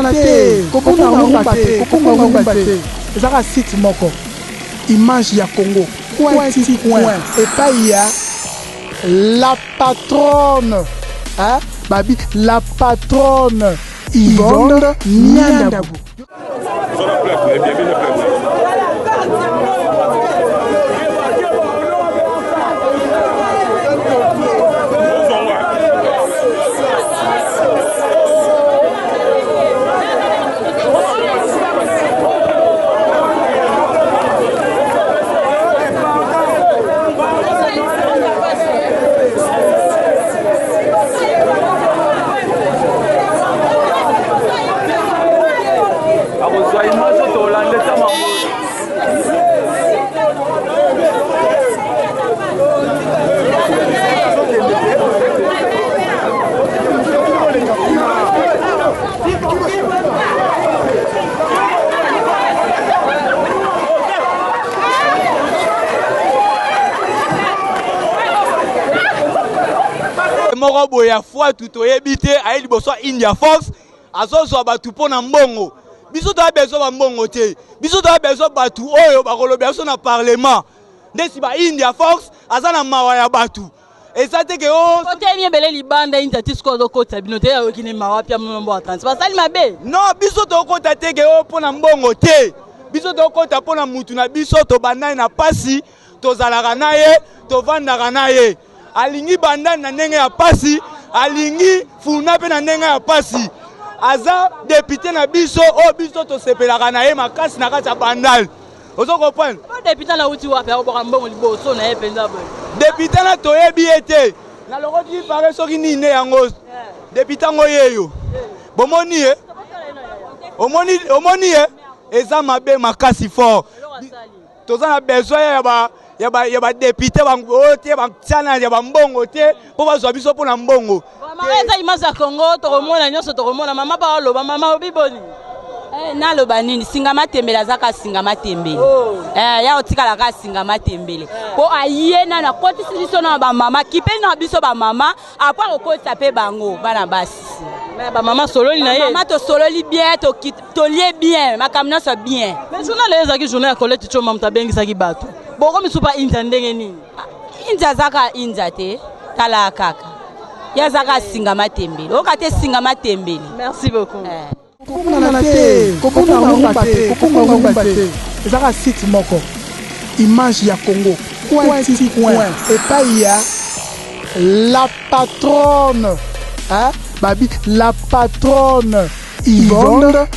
Kobungana te, kobunga rumba te, kobunga rumba te. Ezaka site moko. Image ya Congo. Coin ti coin. Epai ya la patronne. Hein? Babi, la patronne Yvonne Niandabu. Akozwa image oyo tolanda ata mango. Moko boye ya fwatu toyebi te, aye liboso ya India Fox, azozwa bato mpo na mbongo. Biso toya besoin ba mbongo te, biso toya besoin bato oyo bakolobela biso na parlement. Ndesi ba India Fox aza na mawa ya bato, eza te ke o otemi ebele libanda India ti sikoyo azokotisa bino te, ayoki ne mawa pia mombo ya transport basali mabe. Non, biso tokota te ke o mpo na mbongo te, biso tokota mpo na mutu na biso. Tobandani na pasi, tozalaka na ye, tovandaka na ye, alingi bandani na ndenge ya pasi, alingi funa mpe na ndenge ya pasi. Aza député na biso oyo biso tosepelaka na ye makasi na kati ya Bandal. Ozo comprendre? Député na uti wapi akoboka mbongo liboso na ye mpenza boye? Député na toyebi ye te, nalokoti pare soki nini nde yango député yango yeyo bomoni ye, omoni, omoni ye eza mabe makasi fort. Toza na besoin ya ba ya ba ya ba député oyo te, batiana ya bambongo te mpo bazwa biso mpo na mbongo. Mama, eza image ya Congo, tokomona nyonso, tokomona mama pa oloba. Mama, obi boni? Naloba nini? Singa matembele aza ka singa matembele. Ya otikala ka singa matembele mpo aye nano akotisi biso na bamama, kipe na biso bamama, apres akokotisa mpe bango bana basi. Bamama sololi na ye. Mama, tosololi bien, tolie bien, makambo nyonso bien. Mais journal oyo ezalaki journal ya Colette Tshioma, moto abengisaki bato, bokomi supa India ndenge nini? India aza kaka India te, tala kaka ye aza kaka singa matembele, oyoka te, singa matembele. Merci beaucoup. Kobungana te, kobunga rumba te, kobunga rumba te. Ezaka site moko. Image ya Congo. Coin ti coin. Epai ya la patronne. Hein? Babi, la patronne Yvonne.